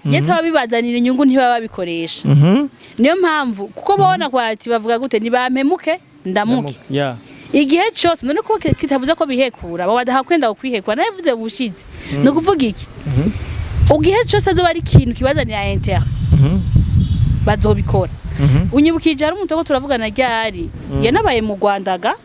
Iyo bibazanira inyungu, ntibaba babikoresha. Niyo mpamvu kuko babona kwati bavuga gute: "Nibampemuke ndamuke." Igihe cyose none ko kitabuza ko bihekura, baba badahakwenda kwihekura. Navuze bushize, ni ukuvuga iki? Igihe cyose azoba ari ikintu kibazanira intérêt, bazobikora. Unyibukije hari umuntu ko turavugana ryari, yanabaye mu Rwandaga.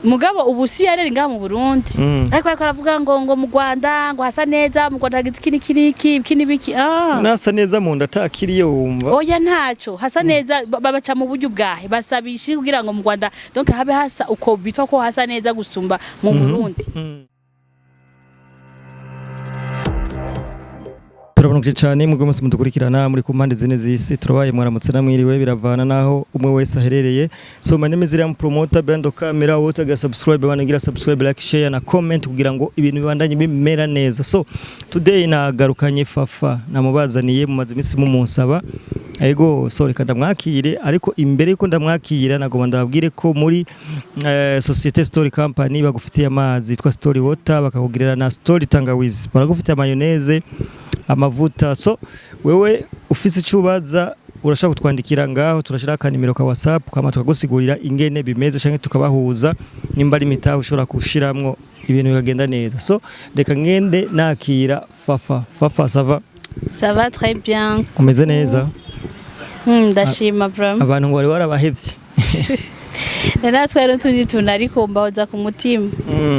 Mugabo ubu si yareri ngaha mu Burundi. Ariko aravuga ngo mu Rwanda ngo hasa neza, mu Rwanda hagize iki n'iki n'iki, iki n'ibiki, ah. Nasa neza mu nda atakiriye, wumva. Oya, ntaco hasa neza, babaca mu buryo bwahe basabisha kugira ngo mu Rwanda donc habe hasa uko bitwa ko hasa neza gusumba mu Burundi. Turabaramukije cyane mwebwe mwese mudukurikirana muri ku mpande zine z'isi. Turabaye mwaramutse namwiriwe, biravana naho umwe wese aherereye. So my name is Iriam Promoter Bendo Camera. Wote ga subscribe, banagira subscribe, like, share na comment kugira ngo ibintu bibandanye bimera neza. So today nagarukanye Fafa, namubazaniye, mumaze iminsi mumunsaba. Ego, so reka ndamwakire, ariko imbere yuko ndamwakira nagomba ndababwire ko muri Societe Story Company bagufitiye amazi yitwa Story Water, bakakugirira na Story Tangawizi, baragufitiye mayonnaise, amavuta. So wewe ufise icyo ubaza, urashaka kutwandikira ngaho, turashira akanimero ka WhatsApp kama tukagusigurira ingene bimeze, canke tukabahuza nimba ari imitahe ushobora gushiramwo, ibintu bikagenda neza. So reka ngende nakira Fafa. Fafa, ça va? Ça va très bien. Umeze neza? Ndashima vraiment. Abantu ngo wari warabahevye. Natwe rero utundi tuntu, ariko mbahoza ku mutima.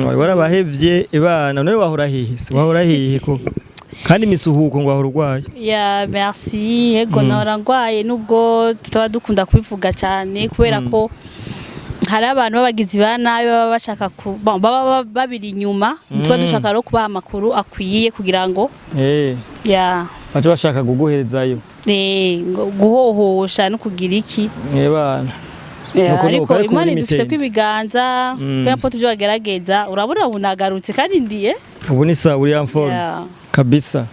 Wari warabahevye ibana. None wahora hehe se? Wahora hehe ko kandi imisuhuko ngo wahora urwaye? Ya, merci. Yego, nahora ngwaye, nubwo tutaba dukunda kubivuga cyane kubera ko hari abantu b'abagizi ba nabi baba bashaka ku bon, baba babiri inyuma. Tuba dushaka rero kubaha amakuru akwiye kugira ngo ya. Baca bashaka kuguherezayo. Ngo guhohosha no kugira iki. Bana. Yeah, Nuko ariko nuko, ariko Imana muri idufise ko mitende. ibiganza. Peu importe ibyo bagerageza, urabona ubu nagarutse kandi ndiye. Ubu ni sawa, uri en forme. Kabisa.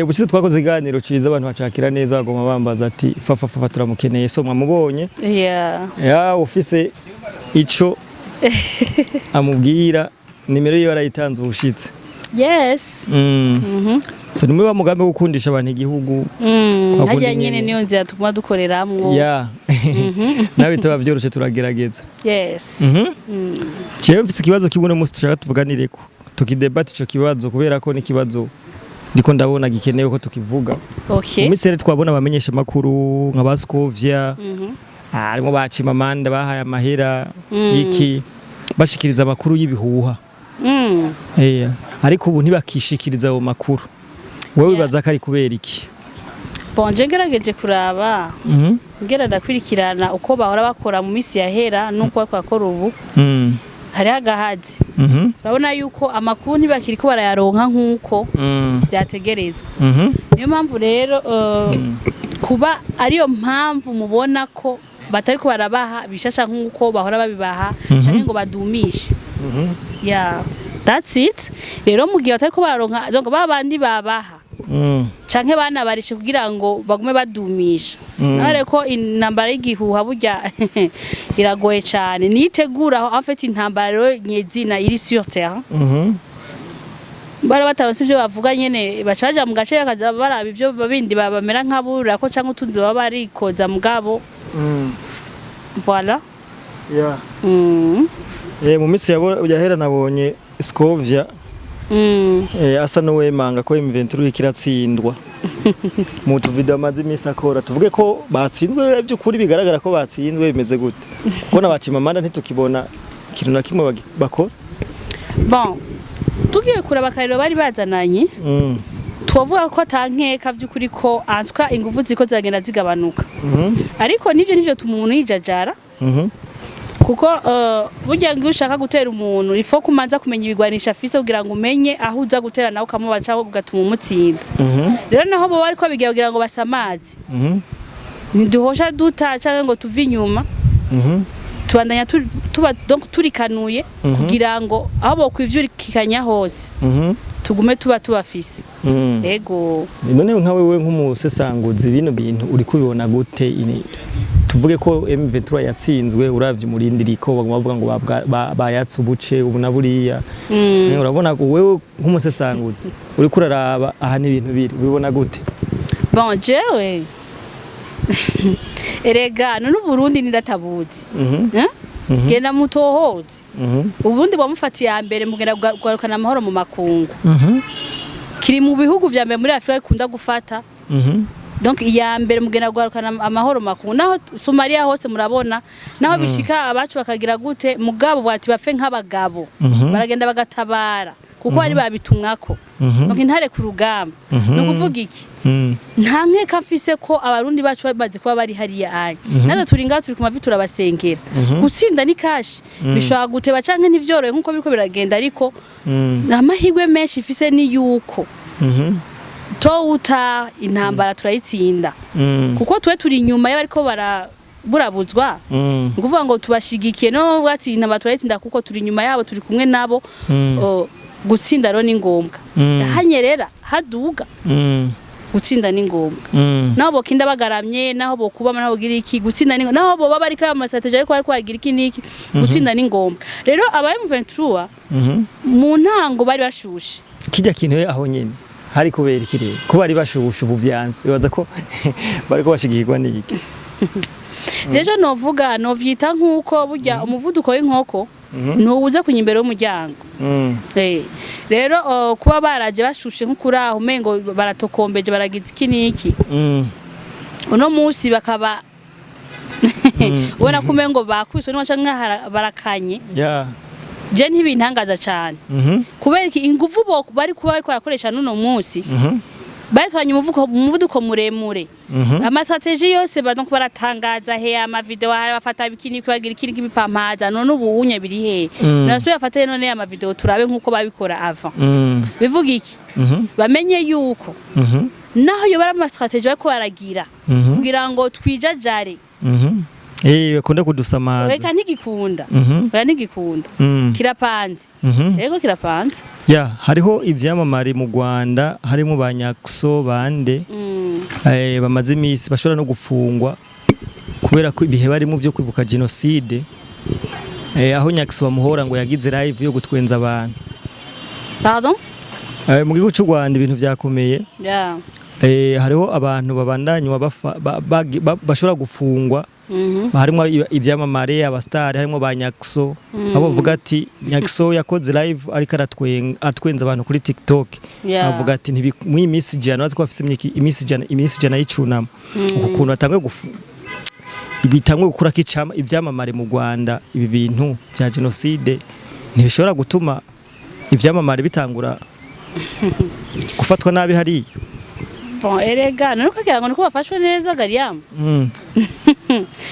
Ubushize twakoze iganiro ciza, abantu bacakira neza, bagoma bambaza ati: "Fafa, Fafa turamukeneye." So mwamubonye. Ya, ufise ico amubwira, nimero yiwe arayitanze ubushitse. Yes. So ni muri wa mugambi wo gukundisha abantu igihugu. Kwa Harya kundi nyene nyene. niyo nzira tuguma dukoreramwo. Ya, nawe bitaba byoroshe, turagerageza. Yes. Jewe mfise ikibazo kimwe uno munsi dushaka tuvuganireko, tukidebate ico kibazo, kubera ko n'ikibazo ndiko ndabona gikenewe ko tukivuga. Mu minsi rero twabona abamenyesha makuru nka ba Scovia, harimo bacima amanda, bahaye amahera iki, bashikiriza amakuru y'ibihuha. Ariko ubu ntibakishikiriza ayo makuru. Wowe wibaza ko ari kubera iki? Bon, je ngerageje kuraba, ngera ndakurikirana uko bahora bakora mu minsi yahera n'uko bariko bakora ubu, hariho agahazi. Urabona yuko amakuru ntibakiriko barayaronka nk'uko vyategerezwa. Niyo mpamvu rero kuba ariyo mpamvu mubona ko batariko barabaha bishasha nk'uko bahora babibaha, canke ngo badumishe. Yeah, that's it. Rero mu gihe batariko bararonka, donc ba bandi babaha canke banabarishe kugira ngo bagume badumisha. Nare ko intambara y'igihuha burya iragoye cane, niyitegura en fait intambara rero nyezina iri sur terrain. Bara bataronse ivyo bavuga nyene, baca baja mu gace bakaza baraba ivyo bindi bamera nk'aburira ko canke utunzi baba barikoza, mugabo voilà. Mu minsi yahera nabonye Scovia asa n'uwemanga ko M23 iriko iratsindwa mu tuvideo amaze iminsi akora. Tuvuge ko batsinzwe by'ukuri? Bigaragara ko batsinzwe? Bimeze gute? Kuko nabacima amanda ntitukibona ikintu na kimwe bakora. Bon, tugiye kuraba akariro bari bazananye, twovuga ko atankeka vy'ukuri ko answa inguvu ziko ziragenda zigabanuka. Ariko nivyo tuma umuntu yijajara, kuko burya ngo iyo ushaka gutera umuntu, ifo kumanza kumenya ibigwanisha afise kugira ngo umenye aho uza gutera, nawe ukamubaca cyangwa ugatuma umutsinda. Rero naho bo bariko bigira kugira ngo basamaze, ntiduhosha duta canke ngo tuve inyuma. Tubandanya tuba donc turikanuye kugira ngo aho bokwivyurikanya hose tugume tuba tubafise. Ego. None nka wewe nk'umusesanguzi, bino bintu uri kubibona gute? Tuvuge ko M23 yatsinzwe, uravye umurindiriko baguma bavuga ngo bayatse ubuce ubu na buriya. Urabona ko wewe nk'umusesanguzi uriko uraraba aha n'ibintu biri, ubibona gute? Bon, jewe erega none Uburundi nindatabuzi. Eh? Genda mutohoze. Uburundi bwamufatiye ya mbere mugenda kugarukana amahoro mu makungu. Kiri mu bihugu vya mbere muri Afrika bikunda gufata. Donc iya mbere mugenda kugarukana amahoro mu makungu. Naho Somalia hose murabona, naho bishika abacu bakagira gute, mugabo bwati bapfe nk'abagabo. Baragenda bagatabara kuko bari babitumwako. Donc intare ku rugamba. Ni ukuvuga iki? Nta nkeka mfise ko Abarundi bacu bamaze kuba bari hariya anya, natwe turi ngaha, turi ku mavi, turabasengera. Gutsinda ni kashi, bishobora guteba canke ntivyorohe nkuko biriko biragenda, ariko amahirwe menshi mfise ni yuko tôt ou tard intambara turayitsinda, kuko twe turi inyuma y'abariko baraburabuzwa. Ni ukuvuga ngo tubashigikiye no bwati intambara turayitsinda kuko turi inyuma yabo, turi kumwe nabo. Gutsinda rero ni ngombwa. Hanyerera haduga, gutsinda ni ngombwa. Naho bokinda bagaramye, naho bokubama, naho bogira iki, gutsinda ni, naho boba bariko ama stratégies, ariko bariko bagira iki niki, gutsinda ni ngombwa. Rero aba M23 mu ntango bari bashushe. Kijya kintu we aho nyene hari kubera iki rero kuba ari bashushe ubu vyanse? Bibaza ko bariko bashigikirwa n'iki? Rero novuga, novyita nk'uko burya umuvuduko w'inkoko ntuwuza kunya imbere y'umuryango. Rero kuba baraje bashushe nk'ukuraho umengo baratokombeje, baragize iki n'iki, uno munsi bakaba ubona ko umengo bakubiswe n'uwaca nkaho barakanye, je ntibintangaza cane. Kubera iki? Inguvu bo bari kuba bariko barakoresha n'uno munsi, batwanye umuvuduko muremure, ama stratégies yose donc baratangaza he ama vidéo, hari bafata bikini bagira ikindi kibipampaza. None ubu unye biri he? Nasuye bafate none ama vidéo turabe nkuko babikora avant. Bivuga iki? Bamenye yuko naho yo bari ama stratégies bariko baragira kugira ngo twijajare. Bakunda kudusamaza. Reka, ntigikunda. Oya, ntigikunda. Kirapanze. Yego, kirapanze. Ya, hariho ivyamamare mu Rwanda harimo ba Nyakso bande bamaze imisi bashobora no gufungwa kubera ko ibihe barimo vyo kwibuka genocide, aho Nyakso bamuhora ngo yagize live yo gutwenza abantu. Pardon? Mu gihugu cy'u Rwanda ibintu vyakomeye. Hariho abantu babandanywa bashobora gufungwa. Harimo ivyamamare, abastari, harimo ba Nyakso, abo bavuga ati Nyakso yakoze live ariko atwenza abantu kuri TikTok. Avuga ati muri iyi minsi 100, bazi ko bafise iminsi 100 y'icunamo, uku kuntu batanguye bitangwe gukura k'icama ivyamamare mu Rwanda, ibi bintu vya genocide ntibishobora gutuma ivyamamare bitangura gufatwa nabi hariya? Bon, erega none kugira ngo niko bafashwe neza gariyamu,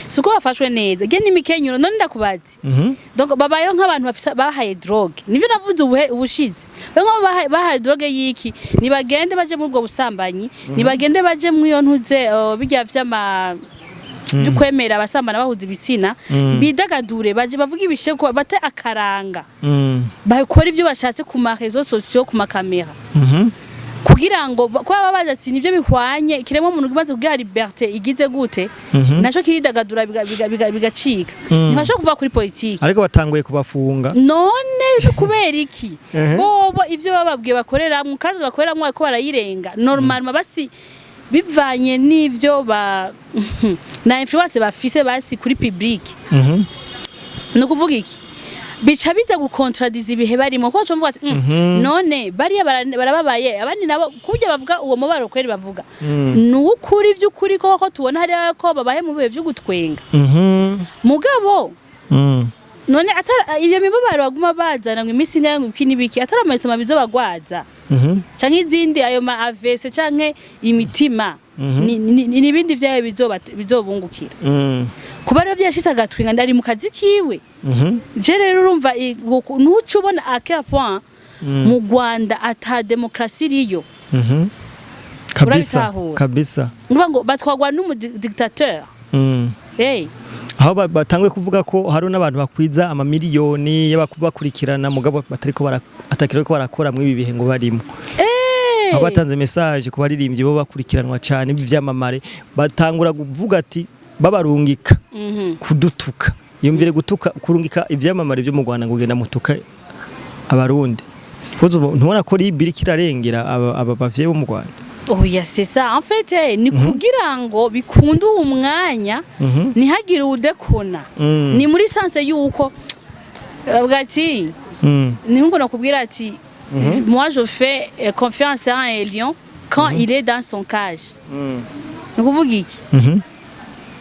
si uko bafashwe neza ge n'imikenyero. None ndakubaze, donc babayeho nk'abantu bafise bahaye drogue. Nivyo navuze ubushize, babayeho nk'abo bahaye drogue y'iki? Nibagende baje muri ubwo busambanyi, nibagende baje mu iyo ntuze, bijya vy'ama by'ukwemera abasambana bahuza ibitsina, bidagadure, baje bavuga ibisheko, bate akaranga, bakora ibyo bashatse ku ma réseaux sociaux, ku makamera, kugira ngo kuba babaza ati nivyo bihwanye ikiremwa muntu kimaze kugiha liberté igize gute, naco kiridagadura bigacika. Ntibashobora kuva kuri politiki. Ariko batanguye kubafunga. None kubera iki? Bobo ivyo bababwiye bakoreramwo kandi bakoreramwo bariko barayirenga normalement, basi bivanye n'ivyo ba na influence bafise basi kuri public. Ni ukuvuga iki? Bica biza gukontradiza ibihe barimo, kuko baca ati none bariya barababaye, abandi nabo kurya bavuga uwo mubaro kweri bavuga ni uw'ukuri vy'ukuri koko tubona hariya ko babaye mu bihe vyo gutwenga. Mugabo none atara iyo mibabaro baguma bazana ngo iminsi ingahe, ngo iki n'ibiki, atari amasoma bizobagwaza canke izindi, ayo ma AVC canke imitima, ni ibindi vyayo bizobungukira. Kuba rero vyashitse agatwenga, ndari mu kazi kiwe. Je rero urumva ntuca ubona à quel point mu Rwanda ata demokarasi iriyo. Kabisa. Urabitahura? Kabisa. Nuvuga ngo batwagwa n'umu dictateur. Hey. Aho batanguye kuvuga ko hari n'abantu bakwiza amamiliyoni y'abakurikirana, mugabo batariko atakiri ko barakora muri ibi bihe ngo barimo. Aho batanze message ku baririmbyi bo bakurikiranwa cyane b'ivyamamare, batangura kuvuga ati Babarungika kudutuka. Yumvire, gutuka, kurungika ivyamamare byo mu Rwanda ngo genda mutuka Abarundi. Kuzo ntubona ko Libya iriko irarengera aba bavyeyi bo mu Rwanda? Oya, c'est ça en fait, ni kugira ngo bikunde uwo mwanya, ntihagire udekona. Ni muri sens yuko bavuga ati, ni nkuko nakubwira ati: "Moi, je fais confiance à un lion quand il est dans son cage." Ni ukuvuga iki?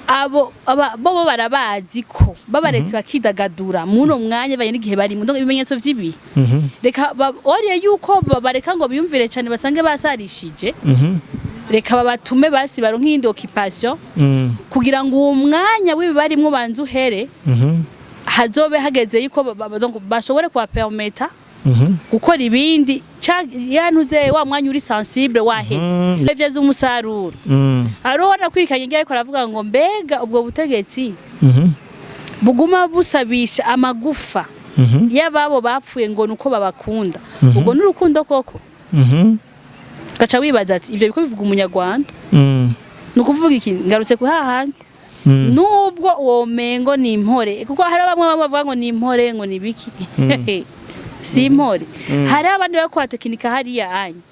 Abo bo barabazi ko babaretse bakidagadura muri uno mwanya banye n'igihe barimo, donc ibimenyetso vy'ibihe. Reka oriye yuko babareka ngo biyumvire cyane, basange basarishije. Reka babatume basi baronke iyindi occupation kugira ngo uwo mwanya w'ibi barimwo banze uhere, hazobe hageze yuko donc bashobore kubapermeta gukora ibindi. Yantuze wa mwanya uri sensible waheze, bivyaza umusaruro. Hariho nakwirikanye ngiye, ariko aravuga ngo mbega ubwo butegetsi buguma busabisha amagufa y'ababo bapfuye ngo nuko babakunda, ubwo n'urukundo koko? Gaca wibaza ati ivyo biko bivuga Umunyarwanda. Ni ukuvuga iki? Ngarutse ku hahandi, nubwo womengo ni impore, kuko hari bamwe bamwe bavuga ngo ni impore, ngo ni biki, si impore. Hari abandi bari kuhatekinika hariya anya,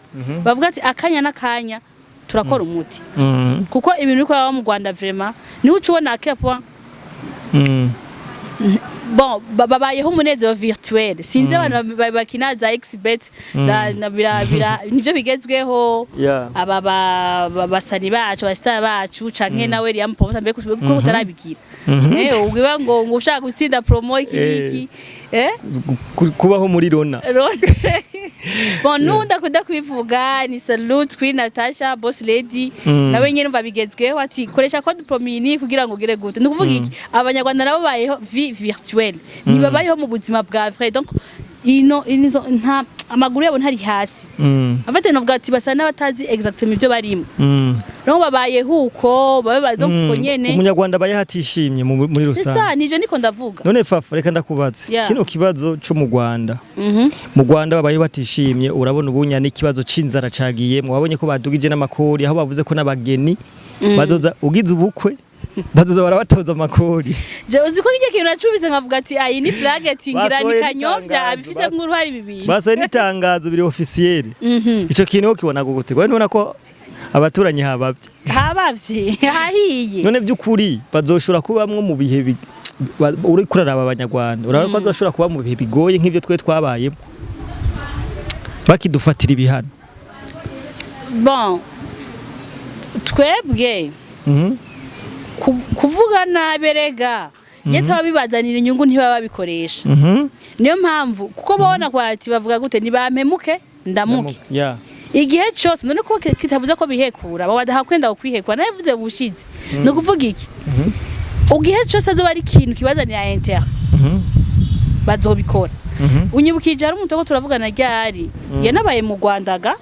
bavuga ati akanya n'akanya turakora umuti, kuko ibintu biri kuba mu Rwanda vraiment niho uca ubona à quel point bon, babayeho umunezero virtuel. Sinzi abantu bakina za xbet na bira nivyo bigezweho. Aba basani bacu, aba star bacu, canke nawe Liam Promoter, mbere ko utarabigira, ubwiba ngo ushaka gutsinda promo iki niki. Kubaho muri rona. Bon, nundi akunda kubivuga ni salute kuri Natasha Boss Lady. Nawe nyene umva bigezweho ati koresha code promini kugira ngo ugire gute. Ni ukuvuga iki? Abanyarwanda nabo bayeho vie virtuelle, ntibabayeho mu buzima bwa vrai. Donc ino nta amaguru yabo ntari hasi. Afate novuga ati basa n'abatazi exactement ibyo barimo. Donc babayeho uko babe, donc uko nyene. Umunyarwanda abayeho atishimye muri C'est rusange. ça, nivyo niko ndavuga. None Fafa, reka ndakubaze kino kibazo co mu Rwanda. Mu Rwanda babaye batishimye. Urabona ubunya n'ikibazo c'inzara cagiye, wabonye ko badugije n'amakori, aho bavuze ko n'abageni bazoza, ugize ubukwe bazoza barabatoza amakori. Je uzi ko kijya kintu nacubise nkavuga ati ayi ni blague, ati ngira ni Basohoye kanyovya n'itangazo, abifisemo uruhare ibi bintu. Basohoye n'itangazo biri officiel. Ico kintu wo kibona gute? Wewe ntubona ko abaturanyi habavye? Habavye, hahiye. None by'ukuri bazoshobora kubamwo mu bihe uri kuraraba Abanyarwanda, urabona ko bazoshobora kuba mu bihe bigoye nk'ivyo twe twabayemo bakidufatira ibihano? Bon, twebwe kuvuga nabi erega iyo taba bibazanira inyungu ntibaba babikoresha. Niyo mpamvu kuko babona kwati bavuga gute, ntibampemuke ndamuke igihe cyose. None ko kitabuza ko bihekura, baba badahakwenda kwihekura, nabivuze bushize. Ni ukuvuga iki? Igihe cyose azoba ari ikintu kibazanira intérêt, bazobikora. Unyibukije hari umuntu ko turavugana ryari yanabaye mu Rwandaga.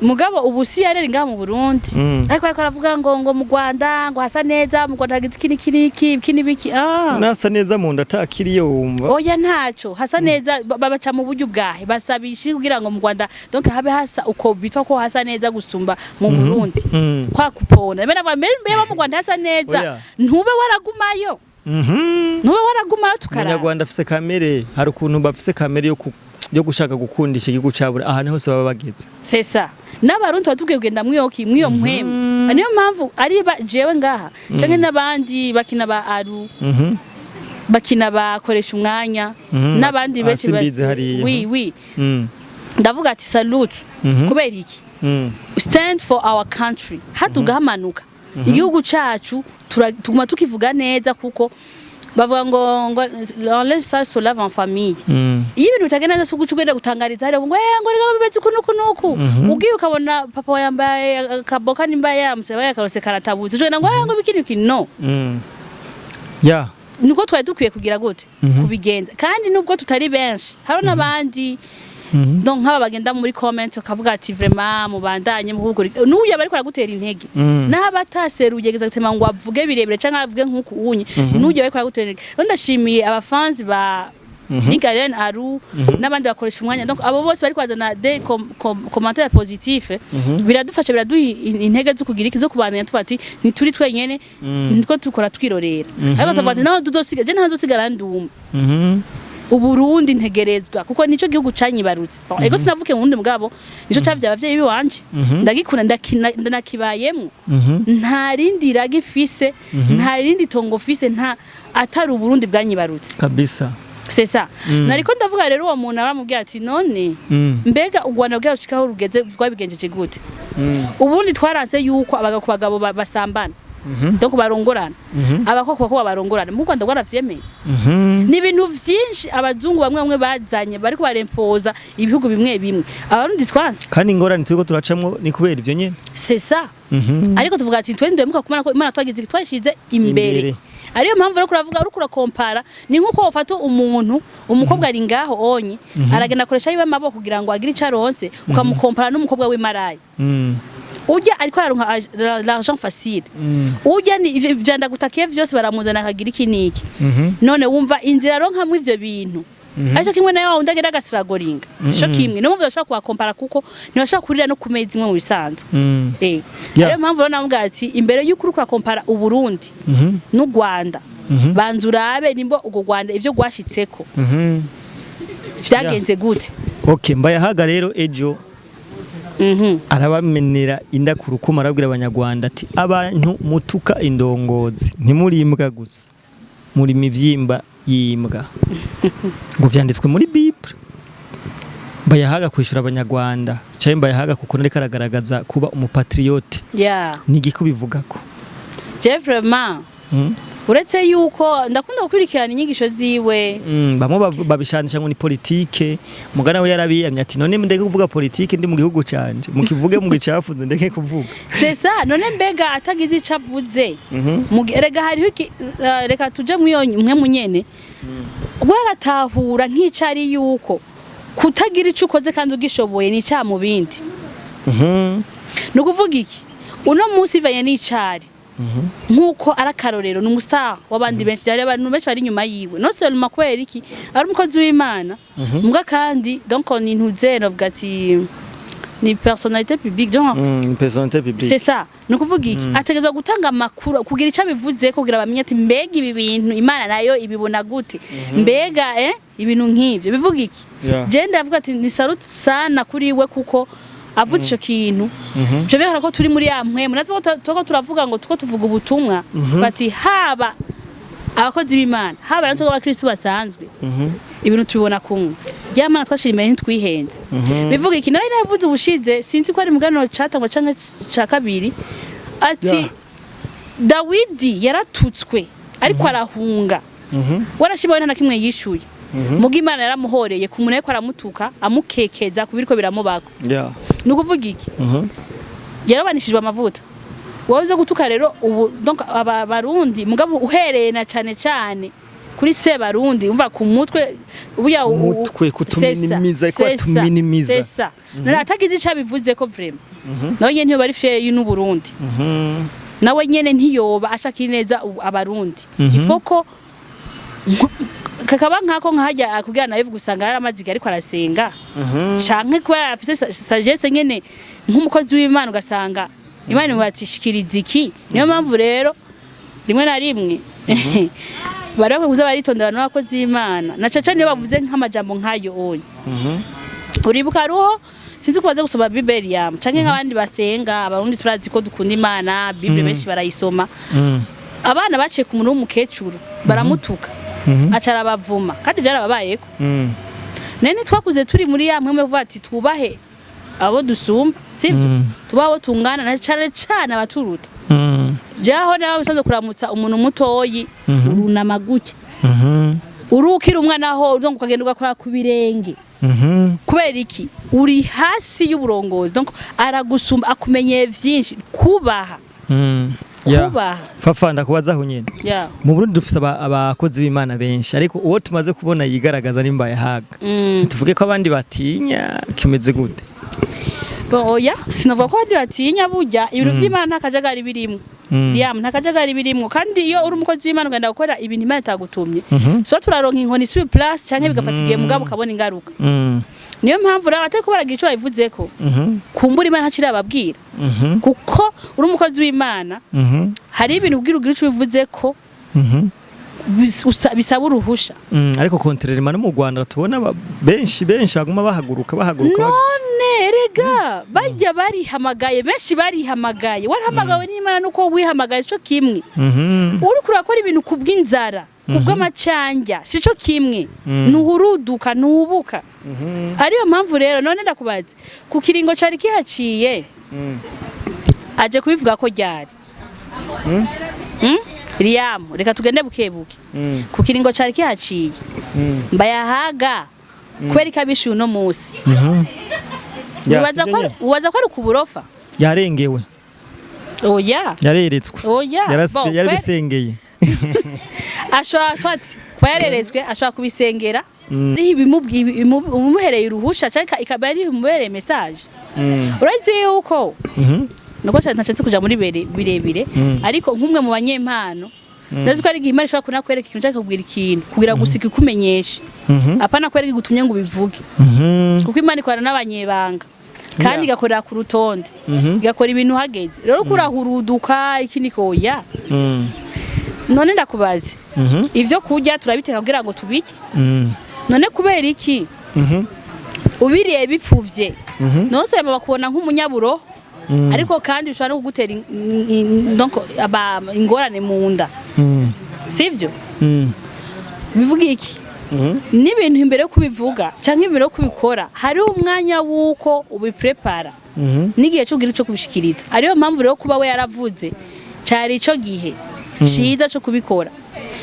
Mugabo ubu si yareri ngaha mu Burundi. Ariko aravuga ngo mu Rwanda ngo hasa neza, mu Rwanda hagize iki n'iki n'iki, iki n'ibiki. Ah. Nasa neza mu nda atakiriyo wumva. Oya, ntaco hasa neza, babaca mu buryo bwahe, basabisha kugira ngo mu Rwanda donc habe hasa uko bitwa ko hasa neza gusumba mu Burundi. Kwa kupona bene mbe mu Rwanda hasa neza. Oya. Ntube waragumayo. Ntube waragumayo tukaraba. Umunyarwanda afise kamere, hari ukuntu bafise kamere yo gushaka gukundisha igihugu cabo ahantu hose baba bageze. C'est ça, n'Abarundi tuba tubwiye kugenda mwiyo mwiyo mpwemu. Niyo mpamvu ari ba jewe ngaha canke n'abandi bakina ba aru, bakina bakoresha umwanya n'abandi benshi. Simbizi hariya. Oui oui. Ndavuga ati salute. Kubera iki? Stand for our country, haduga hamanuka igihugu cacu, tuguma tukivuga neza, kuko bavuga ngo "L'enlève ça se lave en famille." Iyo ibintu bitagenda neza, uguca ugenda gutangariza hariya ngo ngo reka bimeze uku nuku nuku. Ugiye ukabona papa wawe yambaye akaboka, nimba yaramutse abaye akarose karatabutse, ugenda ngo ngo biki biki, no. Ya. Niko twari dukwiye kugira gute kubigenza. Kandi nubwo tutari benshi, hari n'abandi. Donc nk'aba bagenda muri comment bakavuga ati vraiment mubandanye muhugure n'uyu aba ariko aragutera intege. Naho abataseruye exactement ngo avuge birebire canke avuge nk'uku unye, n'uyu aba ariko aragutera intege. Rero ndashimiye abafanzi ba Ni Galen Aru n'abandi bakoresha umwanya. Donc abo bose bari kwazana des commentaires positifs, biradufasha, biraduha intege zo kugira iki, zo kubandanya, tuvuga ati ntituri twenyene, nitwo tukora twirorera. Ariko tuvuga ati naho tuzosigara, je naho nzosigara ndumwe, Uburundi ntegerezwa, kuko nico gihugu canyibarutse. Bon, ego sinavuke mu wundi, mugabo nico cavyaye abavyeyi biwanje, ndagikunda, ndanakibayemwo. Nta rindi ragi mfise, nta rindi tongo mfise, nta atari Uburundi bwanyibarutse. Kabisa. C'est ça. Nariko ndavuga rero, uwo muntu aramubwira ati none mbega u Rwanda bwarushikaho rugeze rwabigenjeje gute? Ubundi twaranse yuko abagabo ku bagabo basambana, donc barongorana, abakobwa ku bakobwa barongorana. Mu Rwanda rwaravyemeye. Ni ibintu vyinshi abazungu bamwe bamwe bazanye, bariko barempoza ibihugu bimwe bimwe, Abarundi twanse. Kandi ingorane turiko turacamwo ni kubera ivyo nyene. C'est ça. Ariko tuvuga ati twe ndemuka kumana ko Imana twagize, twashize imbere. Imbere. Ariyo mpamvu rero kuravuga, uriko urakompara, ni nkuko wofata umuntu, umukobwa ari ngaho onye aragenda akoresha yiwe amaboko kugira ngo agire ico aronse, ukamukompara n'umukobwa w'imaraya. Urya ariko araronka l'argent facile. Urya ni ivyo vyandagutakiye vyose baramuzana, akagira iki niki. None wumva inzira aronkamwo ivyo bintu ariko kimwe nayo wundi agenda agasiragoringa, sico kimwe. Niyo mpamvu bashobora kubakompara, kuko ntibashobora kurira no ku meza imwe mu bisanzwe. Ariyo mpamvu rero namubwira ati imbere y'uko uriko urakompara Uburundi n'u Rwanda, banza urabe nimba urwo Rwanda ivyo rwashitseko vyagenze gute. Okay, Mbayahaga rero ejo arabamenera inda ku rukuma, arabwira Abanyarwanda ati abantu mutuka indongozi ntimuri imbwa gusa, muri mivyimba y'imbwa, ngo vyanditswe muri Bible. Mbayahaga kwishura Abanyarwanda cyangwa Mbayahaga kuko nariko aragaragaza kuba umupatriote, ni igiki ubivugako? Je vraiment, uretse yuko ndakunda gukurikirana inyigisho ziwe, Bamwe babishanisha ngo ni politike, mugana we yarabiyamye ati none ndeke kuvuga politike ndi mu gihugu canje, mukivuge mugicafuze, ndeke kuvuga? C'est ça. None mbega atagize ico avuze? Rega hariho reka tuje mwiyo mwe munyene waratahura nk'icari yuko kutagira ico ukoze kandi ugishoboye ni icaha mu bindi. Ni ukuvuga iki? Uno munsi ivanye n'icari, nk'uko ari akarorero, ni umustar w'abandi benshi, hari abantu benshi bari inyuma yiwe, non seulement kubera iki ari umukozi w'Imana, mbwa kandi donc ni ntuze novuga ati ni personnalité publique, donc Personnalité publique. C'est ça. Ni ukuvuga iki? Ategerezwa gutanga amakuru kugira icyo abivuze, kugira bamenye ati mbega ibi bintu Imana nayo ibibona gute, mbega ibintu nk'ivyo bivuga iki? Je ndavuga ati ni salut sana kuri we, kuko avuze ico kintu, ivyo berekana ko turi muri ya mpwemu. Natwe tuko turavuga ngo tuko tuvuga ubutumwa, bati haba abakozi b'Imana, haba natwe abakristo basanzwe, ibintu tubibona kumwe. Rya Mana twashira imbere, ntitwihenze. Bivuga iki? Nari navuze ubushize, sinzi ko ari muganiro catangwa canke ca kabiri, ati Dawidi yaratutswe ariko arahunga, warashima we nta na kimwe yishuye, muga Imana yaramuhoreye ku muntu ariko aramutuka, amukekeza ku biriko biramubako. Ni ukuvuga iki? Yarabanishijwe amavuta. Wowe uze gutuka rero ubu, donc aba Barundi, mugabo uhereye na cane cane kuri se Barundi, umva ku mutwe ubuya Umutwe, kutuminimiza, ariko batuminimiza. C'est ça. None atagize ico abivuze ko, vraiment nawe nyene ntiyoba ari fier y'u Burundi, nawe nyene ntiyoba ashaka ineza Abarundi. Ifo ko kakaba nkako nkahajya kugira nawe gusanga yaramaze igihe ariko arasenga, canke kubera afise sagesse nyene nk'umukozi w'Imana, ugasanga Imana imwatishikiriza iki. Niyo mpamvu rero rimwe na rimwe bari bakwiye kuza baritonda abantu b'abakozi b'Imana, na caca niyo bavuze nk'amajambo nk'ayo oya. Uribuka ruho, sinzi ko baza gusoma Bible yamu canke nk'abandi basenga. Abarundi turazi ko dukunda Imana, Bible benshi barayisoma. Abana baciye ku muntu w'umukecuru baramutuka, aca arabavuma, kandi byarababayeko. None twakuze turi muri ya mpwemu kuvuga ati twubahe abo dusumba, sivyo? Tubahe abo tungana, na cane cane abaturuta. Jaho nawe usanzwe kuramutsa umuntu mutoyi, urunama gutya, urukira umwana ho uzonga ukagenda ugakora ku birenge. Kubera iki? Uri hasi y'uburongozi, donc aragusumba, akumenyeye vyinshi, kubaha. Kubaha. Fafa, ndakubazaho nyene. Mu Burundi dufise abakozi b'Imana benshi, ariko uwo tumaze kubona yigaragaza ni Mbayahaga. Tuvuge ko abandi batinya, kimeze gute? Bon, oya, sinavuga ko abandi batinya. Burya ibintu vy'Imana nta kajagari birimo. Liam, nta kajagari birimwo. Kandi iyo uri umukozi w'Imana ugenda gukora ibintu Imana itagutumye, so turaronka inkoni sur place canke bigafata igihe, mugabo ukabona ingaruka. Niyo mpamvu rero abatari ko baragira ico babivuzeko, kumbura Imana ntacirababwira, kuko uri umukozi w'Imana, hari ibintu ubwira ugira ico ubivuzeko bisaba uruhusha. Ariko contrairement no mu Rwanda tubona benshi benshi baguma bahaguruka bahaguruka. None erega bajya barihamagaye, benshi barihamagaye. Warahamagawe n'Imana nuko wihamagaye ico kimwe. Uriko urakora ibintu kubw'inzara, kubw'amacanja, sico kimwe. Ntuhuruduka, ntuhubuka. Ariyo mpamvu rero none ndakubaza, ku kiringo cari kihaciye, aje kubivuga ko ryari? Liam, reka tugende bukebuke. Ku kiringo cari kihaciye, Mbayahaga kubera ikabishuye uno musi? Ya, Wibaza sivyo ko nyene? Wibaza ko ari ukuburofa? Yarengewe. Oya. Yareretswe. Oya. Bon, Yarabisengeye. Ashobora swati kuba yareretswe, ashobora kubisengera, ariho ibimuhereye uruhusha canke ikaba ari ibimubereye message. Urazi yuko nuko cyane ntashatse kuja muri birebire, ariko nk'umwe mu banyempano, ndazi ko ari igihe Imana ishobora kunakwereka ikintu canke ikakubwira ikintu kugira gusa ikikumenyeshe, apana kwereka igutumye ngo ubivuge, kuko Imana ikorana n'abanyebanga kandi igakorera ku rutonde, igakora ibintu hageze. Rero kurahuruduka iki niko, oya. None ndakubaze, ivyo kurya turabiteka kugira ngo tubirye. None kubera iki ubiriye bipfuvye, none bakubona nk'umunyaburo? Ariko kandi bishobora no kugutera donc ingorane mu nda, sivyo? Bivuga iki? N'ibintu imbere yo kubivuga canke imbere yo kubikora, hariho umwanya w'uko ubiprepara n'igihe cyo kugira ico kubishikiriza. Ariyo mpamvu rero kuba we yaravuze, cari ico gihe ciza co kubikora.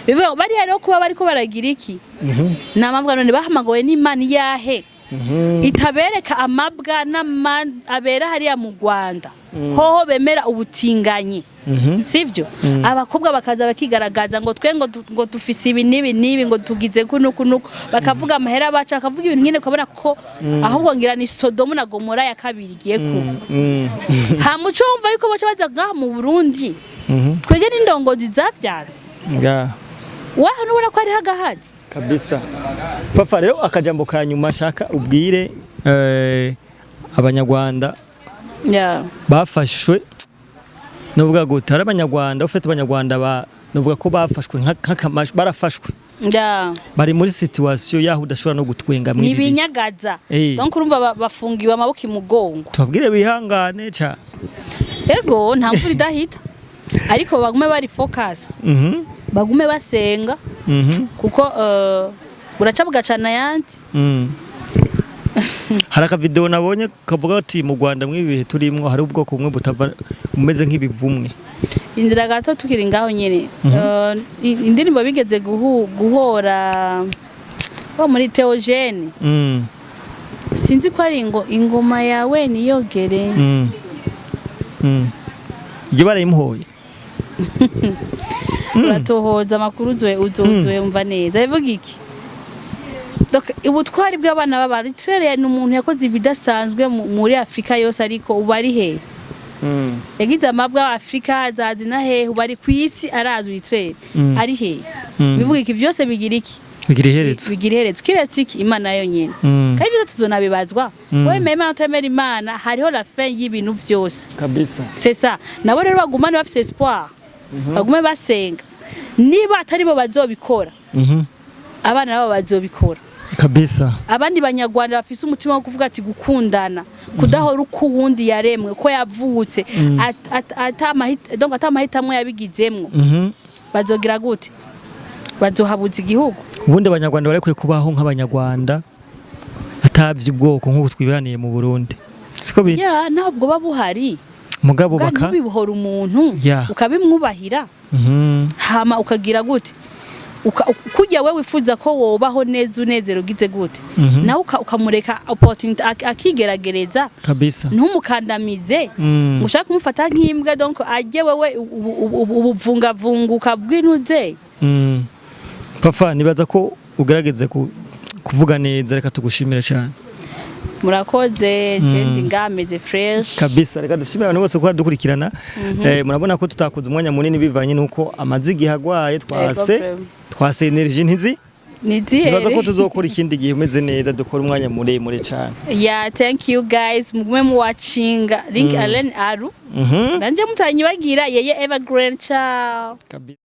Bivuga ngo bariya rero kuba bariko baragira iki, ni amabwa. None bahamagawe n'Imana iyahe itabereka amabwa n'ama abera hariya mu Rwanda, hoho bemera ubutinganyi, sivyo? Abakobwa bakaza bakigaragaza ngo twe ngo dufise ibi n'ibi n'ibi, ngo tugize kuno kuno, bakavuga amahera baca, bakavuga ibintu nyine ukabona ko ahubwo ngira ni Sodomu na Gomora ya kabiri igiye kuba. Ha muco wumva yuko baca baza ngaha mu Burundi, twege n'indongozi zavyanse. Waho nubona ko hariho agahazi. Kabisa. Papa, rero akajambo ka nyuma shaka ubwire abanyarwanda bafashwe, nuvuga gute, hari abanyarwanda ufite abanyarwanda ba nuvuga ko bafashwe barafashwe, bari muri situation yaho udashobora no gutwenga Ni mw'ibi bihe. Ibinyagaza. Donc urumva bafungiwe amaboko imugongo. Tubabwire bihangane ca. Ego, nta mvura idahita, ariko bagume bari focus, bagume basenga, kuko buraca bugacana ayandi. Hari akavideo nabonye kavuga ati mu Rwanda mw'ibi bihe turimwo hari ubwoko bumwe butava bumeze nk'ibivumwe. Indira gato, tukiri ngaho nyene. Indirimbo bigeze guhora wo muri Theogene, sinzi ko ari ngo ingoma yawe niyogere. Ibyo barayimuhoye. Uratohoza amakuru uzowe umva neza bivuga iki. Donc ubutwari bw'abana b'abantu Trere ni umuntu yakoze ibidasanzwe muri Afrika yose, ariko ubu ari hehe? Yagize amabwa Afrika azazi na hehe ubu ari ku isi, arazwi Trere. Ari hehe? Bivuga iki? Byose bigira iki? Bigira iherezo. Bigira iherezo, kiretse iki? Imana yonyene. Kandi ibyo tuzonabibazwa. Wemeye Imana, utemera Imana, hariho la fin y'ibintu byose. Kabisa. C'est ça. Nabo rero bagumane bafise espoir, bagume basenga. Niba atari bo bazobikora, abana nabo bazobikora. Kabisa. Abandi banyarwanda bafise umutima wo kuvuga ati gukundana, kudahora uko uwundi yaremwe, ko yavutse, donc ata mahitamwo yabigizemwo, bazogira gute? Bazohabuza igihugu. Ubundi abanyarwanda barekwiye kubaho nk'abanyarwanda, atavye ubwoko nk'uko twibaniye mu Burundi, siko biri? Ya, ntabwo buba buhari. Mugabo Bwa baka ntubibuhora umuntu, ukabimwubahira, hama ukagira gute? Kurya we wifuza ko wobaho neza, unezero ugize gute, nawe ukamureka opportunity akigeragereza. Kabisa. Ntumukandamize, ngo ushake kumufata nk'imbwa, donc ajye wewe ubuvungavunguka bw'intuze. Papa, nibaza ko ugerageze kuvuga neza, reka tugushimire cyane. Murakoze, je ndi ngameze fresh. Kabisa, reka dushimire abantu bose ko dukurikirana. Murabona ko tutakoze umwanya munini bivanye nuko amaze igihe agwaye, twase Vraiment. twase energy ntizi. Nizihere. Nibaza ko tuzokora ikindi gihe umeze neza, dukora umwanya muremure cyane. Yeah, thank you guys, mugume mu watchinga Link Allen Aru. Nanje mutanyibagira Yeye Evergreen. Ciao. Kabisa.